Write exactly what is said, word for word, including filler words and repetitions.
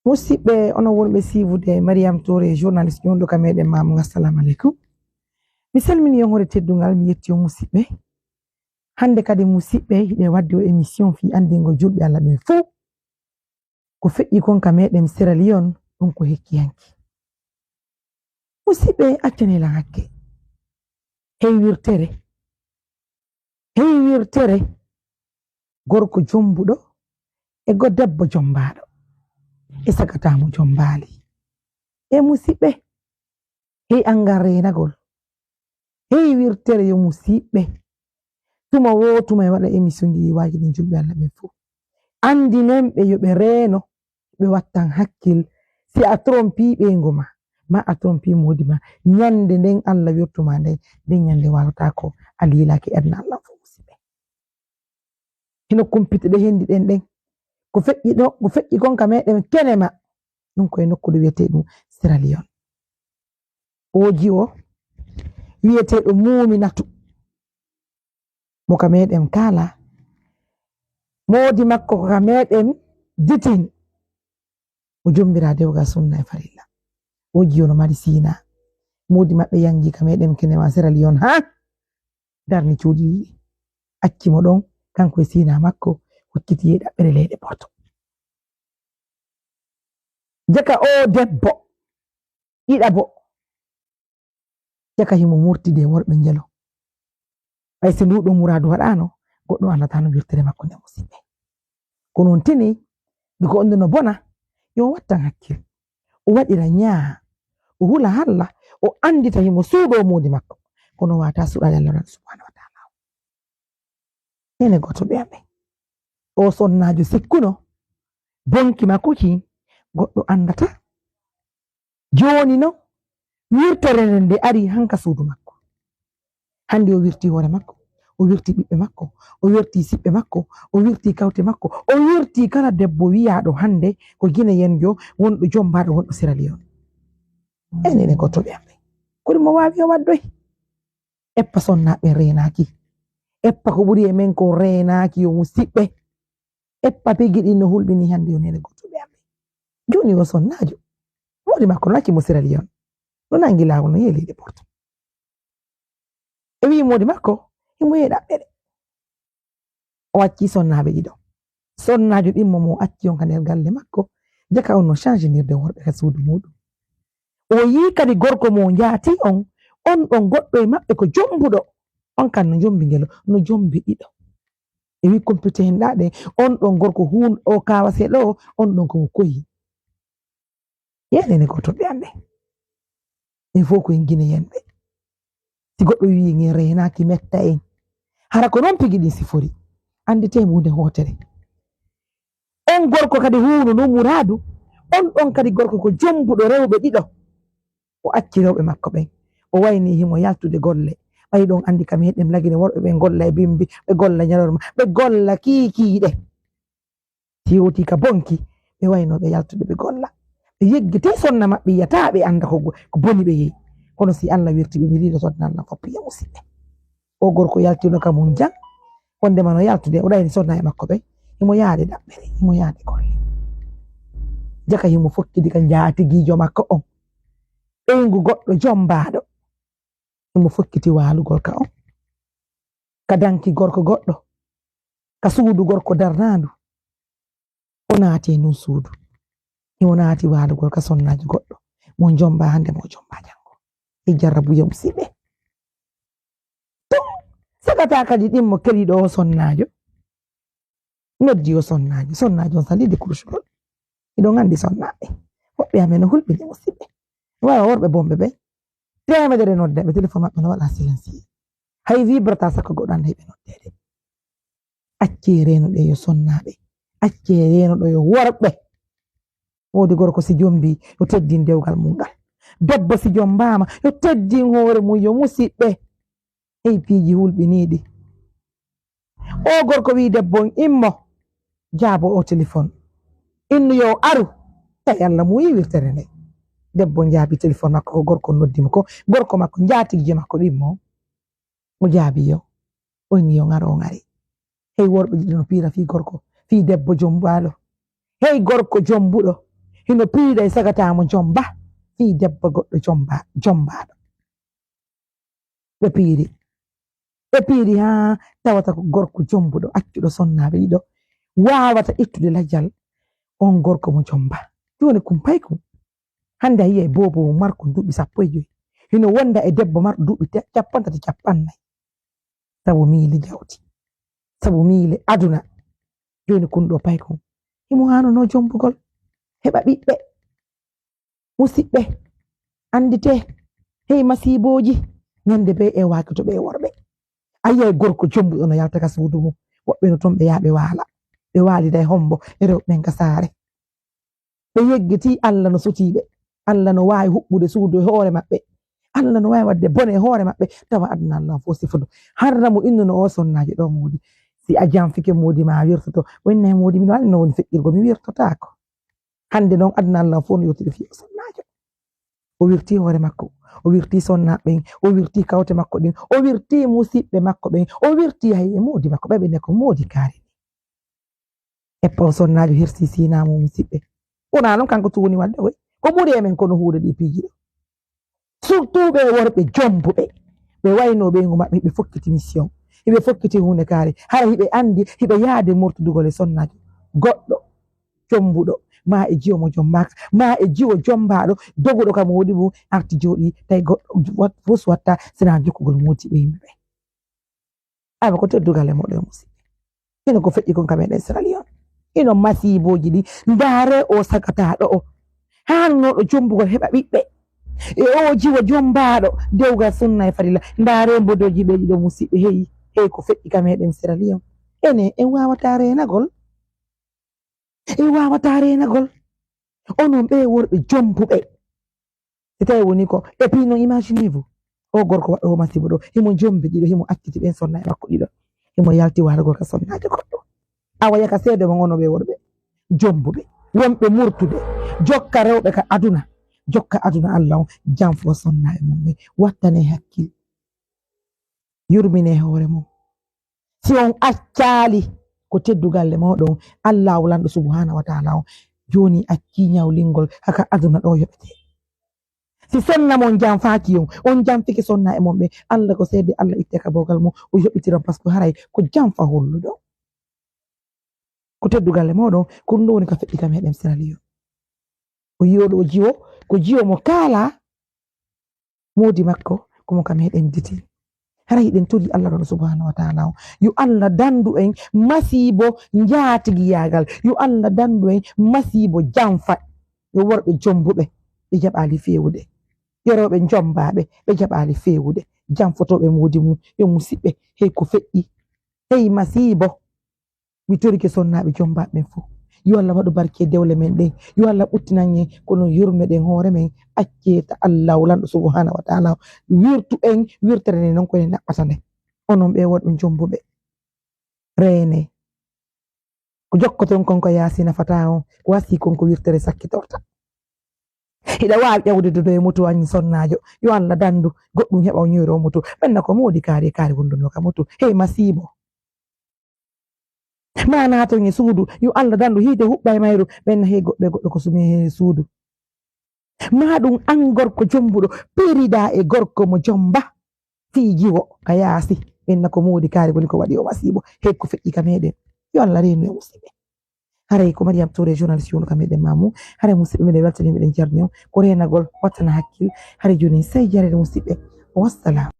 Musidɓe, onon wonɓe siiwude Mariam Touré, journaliste ƴownɗo ka meɗen Mamu, assalamu aleykum. Mi salmini on hoore teddungal, mi yetti on musidɓe. Hannde kadi musidɓe, hiɗen waddi o émission fii anndingo julɓe Allah ɓen fow. Ko feƴƴi kon ka meɗen Sierra Leone, ɗum ko hekki hanki. Musidɓe, accane lan hakke. Hey wirtere. Hey wirtere. Gorko jombuɗo e go debbo jombaaɗo. E sagata mo jombaali. E musidɓe. Hey angal reenagol. Hey wirtere yo musidɓe. Tuma wo tuma e waɗa émission ji ɗi waaji ɗin julɓe Allah ɓen fow. Anndinen ɓe yo ɓe reeno, ɓe wattan hakkil. Si a trompi ɓeyngu ma, ma a trompi moodi ma, ñande nden Allah wirtuma nden, nden ñande walotaako a liilaaki e aduna Allah fow musidɓe. Hino kumpiti ɗe hendi ɗen ɗen. Ko feƴƴi ɗo, ko feƴƴi kon ka meɗen kenema. Ɗum koye nokku ɗo wiyetee ɗum Sierra Leone. Oo jiwo wiyeteeɗo Muuminatu. Mo ka meɗen kaala. Moodi makko ko ka meɗen ditin. O jombiraa dewgal sunna e farilla. Oo jiwo no mari siina. Moodi maɓɓe yangi ka meɗen kenema Sierra Leone ha darni cuuɗi ɗiɗi. Acci mo ɗon, kanko e siina makko, hucciti yehi ɗaɓɓere leyɗe Porto. Jaka oo debbo, ɗiɗaɓo, jaka himo murtidi e worɓe njelo. Ɓay si ndu ɗoo muraadu waɗaano, goɗɗo anndataa no wirtere makko nde musidɓe. Kono on tini, ndu ko on no bona, yo wattan hakkil. O waɗira ñaa, o hula Alla, o anndita himo suuɗoo moodi makko. Kono wata suuɗaade Alla subhanahu wa ta'ala. Nene gooto ɓe amen. O sonnaajo sikkuno, bonki makko ki, goɗɗo anndata. Jooni non, wirtere nden nde ari hanka suudu makko. Hannde o wirti hoore makko, o wirti ɓiɓɓe makko, o wirti siɓɓe makko, o wirti kawte makko, o wirti kala debbo wiyaaɗo hannde ko Gineyenjo, wonɗo jombaaɗo, wonɗo Sierra Leone. Enen e gooto ɓe amen. Kuri mo waawi o waddoy? Eppa sonnaaɓe reenaaki. Eppa ko ɓuri e men ko reenaaki yo musidɓe. Eppa pigi ɗin no hulɓini hannde yo nene gooto ɓe amen. Jooni o sonnaajo. Moodi makko no acci mo Sierra Leone. No nangi laawol no yehi leyɗe Porto. E wi'i moodi makko, himo yehi ɗaɓɓere. O acci sonnaaɓe ɗiɗo. Sonnaajo ɗimmo mo acci on ka nder galle makko, jaka on no changenirde worɓe ka suudu muuɗum. O yii kadi gorko mo njaati on, on ɗon goɗɗo e maɓɓe ko jombuɗo. On kan no jombi ngelo, no jombi ɗiɗo. E wi kumpite hen ɗa ɗe, on ɗon gorko hun o kawase ɗo, on ɗon ko mo koyi. Yenene ko toɓɓe am ɓe. En fof ko en Gineyen ɓe. Si goɗɗo wi'i en en reenaaki metta en. Hara ko noon pigi ɗin sifori. Annditee mo huunde hootere. On gorko kadi huuno no muraadu, on ɗon kadi gorko ko jombuɗo rewɓe ɗiɗo. O acci rewɓe makko ɓen. O wayni himo yaltude golle. Ɓay ɗon anndi kam heɗen lagine worɓe ɓen golla e bimbi, ɓe golla ñalorma, ɓe golla kiikiiɗe. Si hewti ka bonki, ɓe waynooɓe yaltude ɓe golla. Ɓe yeggitay sonna maɓɓe yiyataa ɓe annda ko, ko boni ɓe yehi. Kono si Allah wirti ɓe, ɓe liilo sonna Allah fof, ya musidɓe. O gorko yaltino ka mum jang, wondema no yaltude, o ɗayni sonna e makko ɓe. Himo yaade ɗaɓɓere, himo yaade golle. Jaka himo fokkidi ka njaatigiijo makko on. Ɓeyngu goɗɗo jombaaɗo. Himo fokkiti waalugol ka on. Ka danki gorko goɗɗo. Ka suudu gorko darnaandu. O naati e ndun suudu. Himo naati waalugol ka sonnaajo goɗɗo. Mo jomba hannde, mo jomba janngo. E jarrabuya musidɓe. Tun sagata kadi ɗimmo keliɗo o sonnaajo. Noddi o sonnaajo. Sonnaajo on salide kurusugol. Hiɗon anndi sonnaaɓe. Woɓɓe amen no hulɓini musidɓe. Wawa worɓe bomɓe ɓe. Teemedere nodda ɓe, téléphone maɓɓe no waɗa silencieux. Hay vibrata sakko goɗɗo annda ɓe noddeede. Accee reenoɗe yo sonnaaɓe. Accee reenoɗo yo worɓe. Woodi gorko si jombi, yo teddin dewgal mum ngal. Debbo si jombaama, yo teddin hoore mum, yo musidɓe. Hey, piiji hulɓiniiɗi. O gorko wi'i debbo on, "Immo, jaabo o telefon. Innu yo o aru." Tawi Allah muuyi wirtere nde. Debbo on jaabi telefon makko, ko gorko noddi mo ko. Gorko makko, njaatigiijo makko ɗimmo. O jaabi yo. O inni yo ŋaro, o ŋari. Hey, worɓe ɗiɗo no piira fii gorko, fii debbo jombaalo. Hey, gorko jombuɗo. Hino piiriɗa e sagata mo jomba, fii debbo goɗɗo jomba, jombaaɗo. Ɓe piiri. Ɓe piiri haa tawata ko gorko jombuɗo, accuɗo sonnaaɓe ɗiɗo, waawata ittude lajal on gorko mo jomba. Jooni kun pay kun. Hannde a yiyay boobo marko duuɓi sappo e joy. Hino wonda e debbo marɗo duuɓi te-, cappanɗe tati, cappanɗe nay. Sabu miili jawdi. Sabu miili aduna. Jooni kun ɗo pay kun. Himo haanunoo jombugol. Heɓa ɓiɓɓe. Musiɓɓe, annditee, hey masiibooji, ñande bee e waaki to ɓe worɓe. A yiyay gorko jombuɗo no yalta ka suudu mum, woɓɓe no ton ɓe yaha ɓe waala. Ɓe waalida e hombo e rewɓe ɓen ka saare. Ɓe yeggitii Alla no sutii ɓe. Alla no waawi huɓɓude suudu e hoore maɓɓe. Alla no waawi waɗde bone e hoore maɓɓe, tawa aduna Alla on fof sifuɗo. Harra mo innuno o sonnaajo ɗo moodi. Si a janfike moodi ma a wirtoto, o innay moodi, mino anndi no woni feƴƴirgo, mi wirtotaako. Hannde noon, aduna Alla fof no yotiri fii o sonnaajo. O wirtii hoore makko, o wirtii sonnaaɓe ɓen, o wirtii kawte makko ɗen, o wirtii musiɓɓe makko ɓen, o wirtii hay e moodi makko ɓe, ɓe ne ko moodi kaari ni. Eppa o sonnaajo hirsii siinaa mo musiɓɓe. Wonaa noon kanko tun woni waɗde koy. Ko ɓuri e men kono huuɗo ɗi piiji ɗo. Surtout ɓe worɓe jombuɓe, ɓe waynoo ɓeyngu maɓɓe, hiɓe fokkiti mission, hiɓe fokkiti huunde kaari, hara hiɓe anndi hiɓe yaade murtudugol e sonnaajo goɗɗo jombuɗo, maa e jiwo mo jombaaka, maa e jiwo jombaaɗo doguɗo ka moodi mum, arti jooɗii, tawi goɗɗo wat-, fus watta sinaa jokkugol moodiɓɓe yimɓe ɓe. Aywa, ko teddugal e moɗon, musiɓɓe. Hino ko feƴƴi kon ka meɗen Sierra Leone. Hino masiibooji ɗi. Ndaaree o sagataaɗo o. Haanunooɗo jombugol heɓa ɓiɓɓe. E o jiwo jombaaɗo dewgal sunna e farilla. Ndaaree mbodooji ɓe ɗiɗo, musiɓɓe. Hey, hey, ko feƴƴi ka meɗen Sierra Leone. Enen, en waawataa reenagol. En waawataa reenagol. Onon ɓee worɓe jombuɓe. Si tawi woni ko, et puis non, imaginez-vous, o gorko waɗɗo o masiibo ɗo, himo jombi ɗiɗo, himo acciti ɓen sonna e makko ɗiɗo, himo yalti waalugol ka sonnaajo goɗɗo. Awa yaka seede mon onon ɓee worɓe jombuɓe, wonɓe murtude, jokka rewɓe ka aduna, jokka aduna Alla on, janfo sonna e mum ɓe, wattane hakkil. Yurmine hoore mon. Si on accaali ko teddugalle mooɗon, Allaahu Lanɗo Subhaanahu wa Taala on jooni accii ñawlingol haka aduna ɗo yoɓete. Si sonna mon janfaaki on, on janfike sonna e mon ɓe, Alla ko seede Alla itte ka bogal mum, o yoɓitiron, parce que haray ko janfa holluɗo. Ko teddugalle mooɗon, ko ɗum ɗo woni ka feƴƴi ka meɗen Sierra Leone. O yi'oɗo o jiwo, ko jiwo mo kaala moodi makko, ko mo ka meɗen diti. Hara hiɗen tori Alla ɗon Subhaanahu wa Taala on. Yo Alla dandu en masiibo njaatigiyaagal. Yo Alla dandu en masiibo janfa. Yo worɓe jombuɓe, ɓe jaɓaali feewude. Yo rewɓe jombaaɓe, ɓe jaɓaali feewude. Janfotooɓe moodi mum, yo musiɓɓe, hey ko feƴƴi. Hey masiibo. Mi torike sonnaaɓe jombaaɓe ɓen fof. Yo Alla waɗu barke e dewle men ɗen. Yo Alla ɓuttinan en, kono yurmeɗen hoore men. Accee ta Allaahu Lanɗo Subhaanahu wa Taala. Wirtu en, wirtere nden non ko en ɗaɓɓata nde. Onon ɓee worɓe jombuɓe. Reenee. Ko jokkoton kon ko yaasi nafataa on. Ko wasii kon ko wirtere sakkitorta. Hiɗa waawi ƴawde dodo e mutu an sonnaajo. Yo Alla dandu. Goɗɗum heɓa o ñoyro mutu. Ɓenna ko moodi kaari e kaari wondunoo ka mutu. Hey masiibo. Ma naaton e suudu, yo Alla dandu hiite huɓɓa e mayru, ɓen no hey goɗɗo e goɗɗo ko sumi e suudu. Ma ɗum an gorko jombuɗo, piriɗaa e gorko mo jomba, fii jiwo ka yaasi, ɓen na ko moodi kaari woni ko waɗi o masiibo, hey ko feƴƴi ka meɗen. Yo Alla reenu e musiɓɓe. Haray ko Mariam Touré, journaliste, yonu ka meɗen Mamu. Haray musiɓɓe meɗen weltani meɗen jarni on. Ko reenagol, wattana hakkil. Haray jooni sey jarede musiɓɓe. Wassalam.